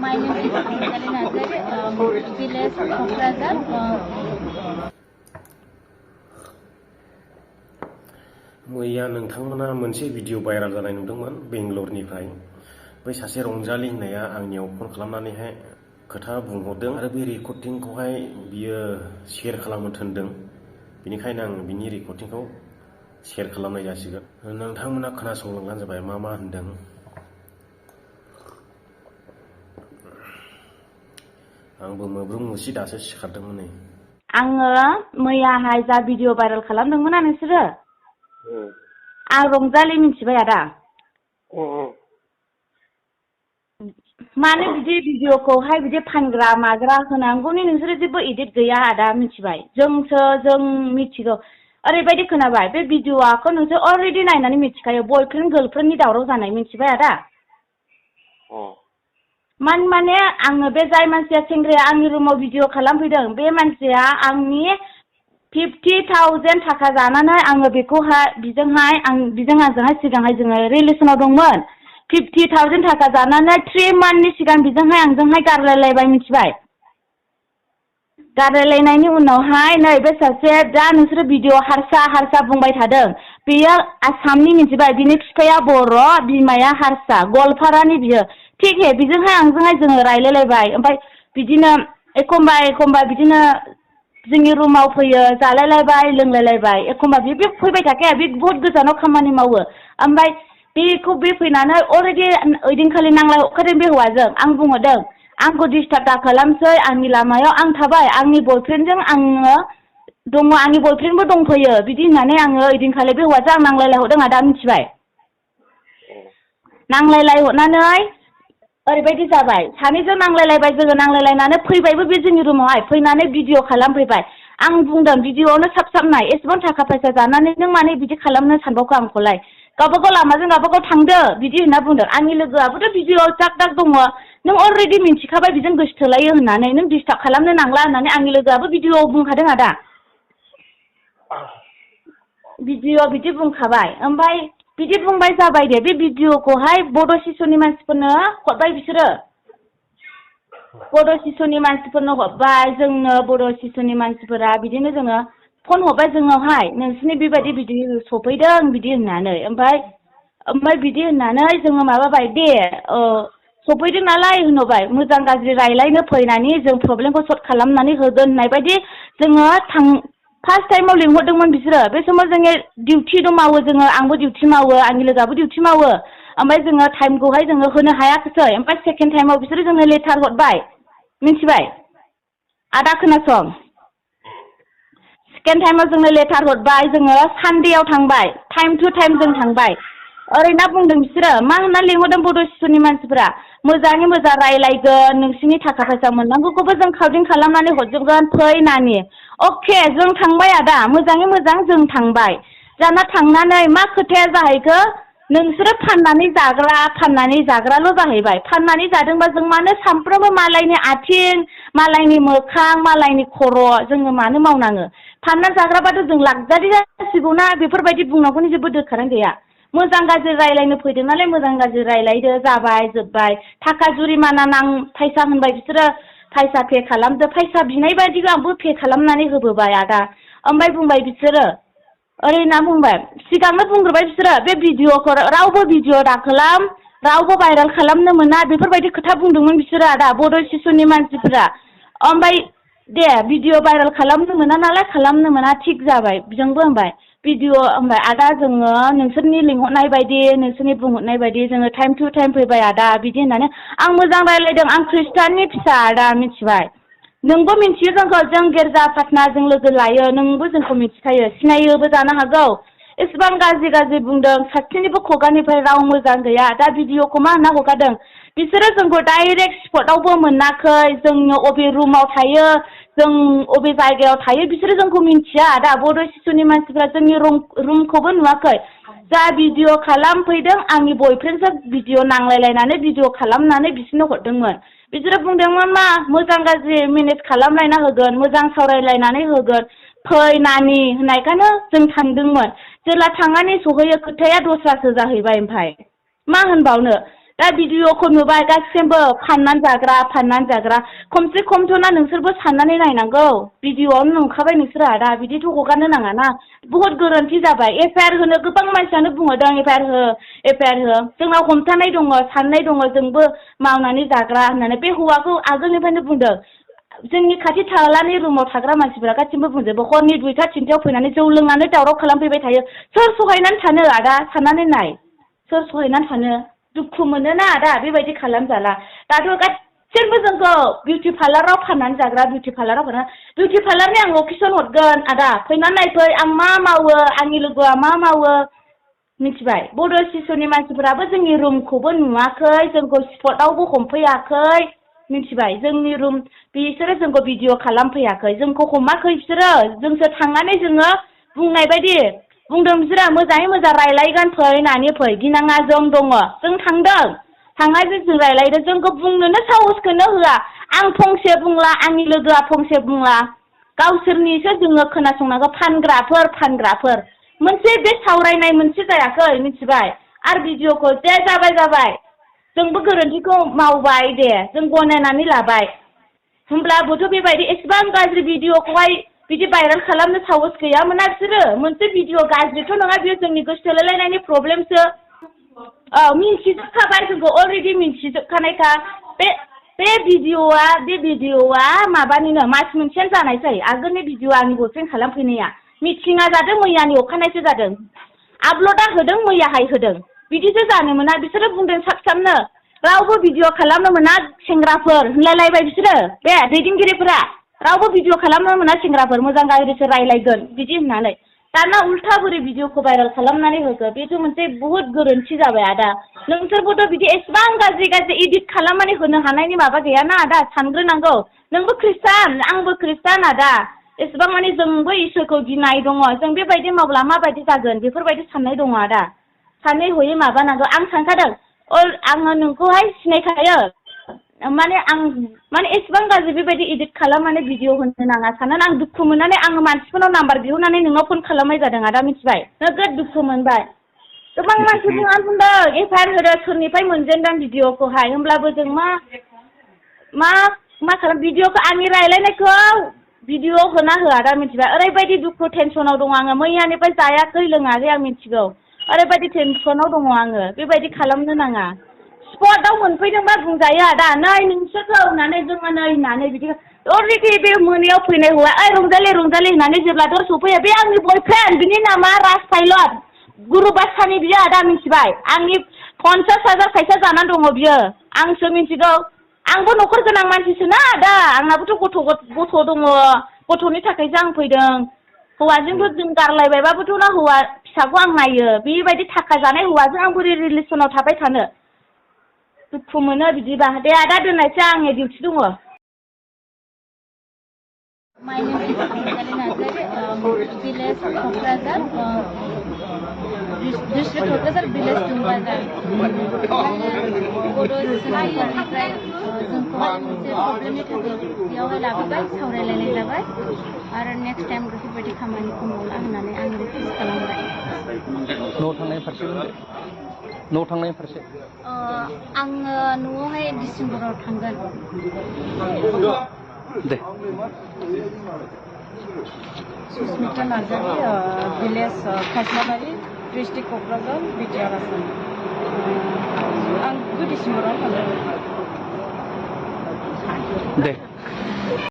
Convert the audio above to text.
My name is Anjali Nazare, village Kokrajhar. मैया नोंथांमोना मोनसे भिडिअ भाइराल जानाय नुदोंमोन बेंगलरनिफ्राय बै सासे रंजालि होननाया आंनियाव फन खालामनानैहाय खोथा बुंहरदों आरो बे रेकर्डिंखौहाय बियो शेयार खालामनो थिनदों बेनिखायनो आं बिनि रेकर्डिंखौ शेयार खालामनाय जासिगोन नोंथांमोना खोनासंलांबानो जाबाय मा होनदों आंबो मोब्रुम मुसि दासो सिखारदोंमोन नै आङो मैयाहाय जा भिडिअ भाइराल खालामदोंमोन ना नोंसोरो आं रंजालि मिथिबाय आदा मानो बिदि भिडिअखौहाय बिदि फानग्रा माग्रा होनांगौनि नोंसोरो जेबो एडिट गैया आदा मिथिबाय जों मिथिगौ ओरैबायदि खोनाबाय बे भिडिअखौ नोंसोर अलरेडि नायनानै मिथिखायो बयफ्रेन्ड गार्लफ्रेन्डनि दावराव जानाय मिथिबाय आदा माने आङो बे जाय मानसिया सेंग्राया आंनि रुमाव भिडिअ खालामफैदों बे मानसिया आंनि 50,000 थाखा जानानै आङो बेखौहाय बिजोंहाय आंजोंहाय सिगांहाय जोङो रिलेसनाव दंमोन 50,000 थाखा जानानै 3 मान्थनि सिगां आंजोंहाय गारलायलायबाय मिथिबाय गारलायलायनायनि उनावहाय नै बे सासे दा नोंसोरो भिडिअ हारसा बुंबाय थादों बेयो आसामनि मिथिबाय बिनि बिफाया बर' बिमाया हारसा गवालपारानि बियो थिग हे बिजोंहाय आंजोंहाय जोङो रायलायलायबाय ओमफ्राय बिदिनो एखमबा बिदिनो जोंनि रुमाव फैयो जालायलायबाय लोंलायलायबाय एखमबा बे फैबाय थाखाया बे बहुत गोजानाव खामानि मावो ओमफ्राय बे फैनानै अलरेडि ओइदिनखालि नांलाय हरखादों बे हौवाजों आं बुंहरदों आंखौ डिस्टार्ब दा खालामसै आंनि लामायाव आं थाबाय आंनि बयफ्रेन्डजों आङो दङ आंनि बयफ्रेन्डबो दंफैयो बिदि होननानै आङो ओइदिनखालि बे हौवाजों आं नांलायलायहरदों आदा मिथिबाय नांलायलायहरनानै ओरैबायदि जाबाय सानैजों नांलायलायबाय जोङो नांलायलायनानै फैबायबो बे जोंनि रुमावहाय फैनानै भिडिअ खालामफैबाय आं बुंदों भिडिअआवनो साब नाय एसेबां थाखा फैसा जानानै नों माने बिदि खालामनो सानबावखो आंखौलाय गावबागाव लामाजों गावबागाव थांदो बिदि होनना बुंदों आंनि लोगोआबोथ' भिडिअआव जाग दङ नों अलरेडि मिथिखाबाय बिजों गोसोथोलायो होननानै नों डिस्टार्ब खालामनो नांला होननानै आंनि लोगोआबो भिडिअआव बुंखादों आदा भिडिअ बिदि बुंखाबाय ओमफ्राय बिदि बुंबाय जाबाय दे बे भिडिअखौहाय बड' सिस'नि मानसिफोरनो हरबाय बिसोरो बड' सिस'नि मानसिफोरनो हरबाय जोंनो बड' सिस'नि मानसिफोरा बिदिनो जोङो फन हरबाय जोंनावहाय नोंसिनि बेबायदि बिदि सफैदों बिदि होननानै ओमफ्राय बिदि होननानै जोङो माबाबाय दे सफैदों नालाय होनबाय मोजां गाज्रि रायलायनो फैनानै जों प्रब्लेमखौ सल्भ खालामनानै होगोन होननाय बायदि जोङो फार्स्ट टाइमाव लिंहरदोंमोन बिसोरो बे समाव जोङो डिउटि मावो जोङो आंबो डिउटि मावो आंनि लोगोआबो डिउटि मावो ओमफ्राय जोङो टाइमखौहाय जोङो होनो हायाखिसै ओमफ्राय सेकेन्ड टाइमाव बिसोरो जोंनो लेटार हरबाय मिथिबाय आदा खोनासं सेकेन्ड टाइमाव जोंनो लेटार हरबाय जोङो सानडेआव थांबाय टाइम टु टाइम जों थांबाय ओरैनो बुंदों बिसोरो मा होनना लिंहरदों बड' सिस'नि मानसिफोरा मोजाङै मोजां रायलायगोन नोंसिनि थाखा फैसा मोननांगौखौबो जों खावदिं खालामनानै हरजोबगोन फै नानि अके जों थांबाय आदा मोजाङै मोजां जों थांबाय दाना थांनानै मा खोथाया जाहैखो नोंसोरो फाननानै जाग्राल' जाहैबाय फाननानै जादोंबा जों मानो सानफ्रोमबो मालायनि आथिं मालायनि मोखां मालायनि खर' जोङो मानो मावनाङो फाननानै जाग्राबाथ' जों लाक्जारि जासिगौना बेफोरबायदि बुंनांगौनि जेबो दरखारानो गैया मोजां गाज्रि रायलायनो फैदों नालाय मोजां गाज्रि रायलायदो जाबाय जोब्बाय थाखा जुरिमाना फैसा होनबाय बिसोरो फैसा पे खालामदो फैसा बिनाय बायदि आंबो पे खालामनानै होबोबाय आदा ओमफ्राय बुंबाय बिसोरो ओरै होनना बुंबाय सिगांनो बुंग्रोबाय बिसोरो बे भिडिअखौ रावबो भिडिअ दाखालाम रावबो भाइराल खालामनो मोना बेफोरबायदि खोथा बुंदोंमोन बिसोरो आदा बड' सिस'नि मानसिफोरा ओमफ्राय दे भिडिअ भाइराल खालामनो मोना नालाय खालामनो मोना थिग जाबाय जोंबो होनबाय भिडिअ होनबाय आदा जोङो नोंसोरनि लिंहरनाय बायदि नोंसोरनि बुंहरनाय बायदि जोङो टाइम टु टाइम फैबाय आदा बिदि होननानै आं मोजां रायलायदों आं खृष्टाननि फिसा आदा मिथिबाय नोंबो मिथियो जोंखौ जों गिर्जा प्रार्थना जों लोगो लायो नोंबो जोंखौ मिथिखायो सिनायोबो जानो हागौ एसेबां गाज्रि बुंदों सासेनिबो खुगानिफ्राय राव मोजां गैया दा भिडिअखौ मा होनना हगारदों बिसोरो जोंखौ डाइरेक्ट स्पटआवबो मोनाखै जोङो अबे रुमाव थायो जों अबे जायगायाव थायो बिसोरो जोंखौ मिथिया दा बड' सिस'नि मानसिफ्रा जोंनि रुमखौबो नुवाखै जा भिडिअ खालामफैदों आंनि बयफ्रेन्डजों भिडिअ नांलायलायनानै भिडिअ खालामनानै बिसोरनो हरदोंमोन बिसोरो बुंदोंमोन मा मोजां गाज्रि मेनेज खालामलायना होगोन मोजां सावरायलायनानै होगोन फै नानि होननायखायनो जों थांदोंमोन जेला थांनानै सहैयो खोथाया दस्रासो जाहैबाय ओमफ्राय मा होनबावनो दा भिडिअखौ नुबाय गासिबो फाननानै जाग्रा खमसे खमथ'ना नोंसोरबो साननानै नायनांगौ भिडिअआवनो नुखाबाय नोंसोरो आदा बिदिथ' हगारनो नाङा ना बुहुत गोरोन्थि जाबाय एफआइआर होनो गोबां मानसियानो बुंहरदों एफआइआर हो जोंनाव हमथानाय दङ साननाय दङ जोंबो मावनानै जाग्रा होननानै बे हौवाखौ आगोलनिफ्रायनो बुंदों जोंनि खाथि खालानि रुमाव थाग्रा मानसिफोरा गासिबो बुंजोबो हरनि 2टा 3टायाव फैनानै जौ लोंनानै दावराव खालामफैबाय थायो सोर सहायनानै थानो आदा साननानै नाय सोर सहायनानै थानो दुखु मोनोना आदा बेबायदि खालामजाला दाथ' गासिबो जोंखौ बिउटि पार्लाराव फाननानै जाग्रा बिउटि पार्लारनि आं लकेसन हरगोन आदा फैनानै नायफै आं मा मावो आंनि लोगोआ मा मावो मिथिबाय बड' सिसुनि मानसिफोराबो जोंनि रुमखौबो नुवाखै जोंखौ स्पटआवबो हमफैयाखै मिथिबाय जोंनि रुम बिसोरो जोंखौ भिडिअ खालामफैयाखै जोंखौ हमाखै बिसोरो जोंसो थांनानै जोङो बुंनाय बायदि बुंदों बिसोरो मोजाङै मोजां रायलायगोन फै होननानै फै गिनाङा जों दङ जों थांदों थांनानै जों रायलायदों जोंखौ बुंनोनो साहसखौनो होआ आं फंसे बुंला आंनि लोगोआ फंसे बुंला गावसोरनिसो जोङो खोनासंनांगौ फानग्राफोर मोनसे बे सावरायनाय मोनसे जायाखै मिथिबाय आरो भिडिअखौ दे जाबाय जोंबो गोरोन्थिखौ मावबाय दे जों गनायनानै लाबाय होमब्लाबोथ' बेबायदि एसेबां गाज्रि भिडिअखौहाय बिदि भाइरेल खालामनो साहस गैयामोना बिसोरो मोनसे भिडिअ गाज्रिथ' नङा बियो जोंनि गोसो थोलायलायनायनि प्रब्लेमसो मिन्थिजोबखाबाय जोंखौ अलरेडि मिन्थिजोबखानायखा बे भिडिअआ माबानिनो मास मोनसेयानो जानायसै आगोलनि भिडिअ आंनि बयफ्रेन्ड खालामफैनाया मिटिङा जादों मैयानि अखानायसो जादों आपल'डा होदों मैयाहाय होदों बिदिसो जानो मोना बिसोरो बुंदों साबनो रावबो भिडिअ खालामनो मोना सेंग्राफोर होनलायलायबाय बिसोरो बे दैदेनगिरिफोरा रावबो भिडिअ खालामनो मोना सेंग्राफोर मोजां गाज्रिसो रायलायगोन बिदि होननानै दाना उल्था बोरै भिडिअखौ भाइरेल खालामनानै होखो बेथ' मोनसे बुहुत गोरोन्थि जाबाय आदा नोंसोरबोथ' बिदि एसेबां गाज्रि इडिट खालामनानै होनो हानायनि माबा गैयाना आदा सानग्रोनांगौ नोंबो ख्रिस्टान आंबो ख्रिस्टान आदा एसेबां माने जोंबो इसोरखौ गिनाय दङ जों बेबायदि मावब्ला माबायदि जागोन बेफोरबायदि साननाय दङ आदा सानै हयै माबानांगौ आं सानखादों आङो नोंखौहाय सिनायखायो माने एसेबां गाज्रि बेबायदि इडिट खालामनानै भिडिअ होनो नाङा साननानै आं दुखु मोननानै आङो मानसिफोरनाव नाम्बार बिहरनानै नोंनाव फन खालामनाय जादों आदा मिथिबाय नोगोद दुखु मोनबाय गोबां मानसिफोरा बुंदों एफआइआर होदो सोरनिफ्राय मोनजेनदों भिडिअखौहाय होमब्लाबो जों मा खालाम भिडिअखौ आंनि रायलायनायखौ भिडिअ होना होआ दा मिथिबाय ओरैबायदि दुखु टेनसनाव दङ आङो मैयानिफ्राय जायाखै लोङाखै आं मिथिगौ ओरैबायदि टेनसनाव दङ आङो बेबायदि खालामनो नाङा स्पटआव मोनफैदोंबा बुंजायो आदा नै नोंसोरखौ होननानै जोङो नै होननानै बिदि अलरेडि बे मोनायाव फैनाय हौवा रंजालि जेब्ला दर सफैयो बे आंनि बयफ्रेन्ड बिनि नामा राज पाइलट गुरुबासानि बियो आदा मिथिबाय आंनि 50,000 फैसा जानानै दङ बियो आंसो मिथिगौ आंबो न'खर गोनां मानसिसोना आदा आंनाबोथ' गथ' दङ गथ'नि थाखायसो आं फैदों हौवाजोंबो जों गारलायबायबाबोथ' ना हौवा फिसाखौ आं नायो बेबायदि थाखा जानाय हौवाजों आं बोरै रिलेसनाव थाबाय थानो दुखु मोनो बिदिबा दे आदा दोननायसै आंनि डिउटि दङ My name is Rosali Nazari, village Kokrazar, district Kokrazar, village Tumbazar. Bodo Sisuniफ्राय जोंखौहाय मोनसे प्रब्लेमनि थाखाय बेयावहाय लाबोबाय सावरायलायनाय जाबाय आरो नेक्स्ट टाइम बेफोरबायदि खामानिखौ मावला होननानै आं रिकुवेस्ट खालामबाय न'आव थांनाय फारसे आङो न'आवहाय डिसेम्बराव थांगोन दे Sushmita Narzary village Khasmabari district Kokrajhar BTR Assam आं 2 डिसेम्बराव थांगोन दे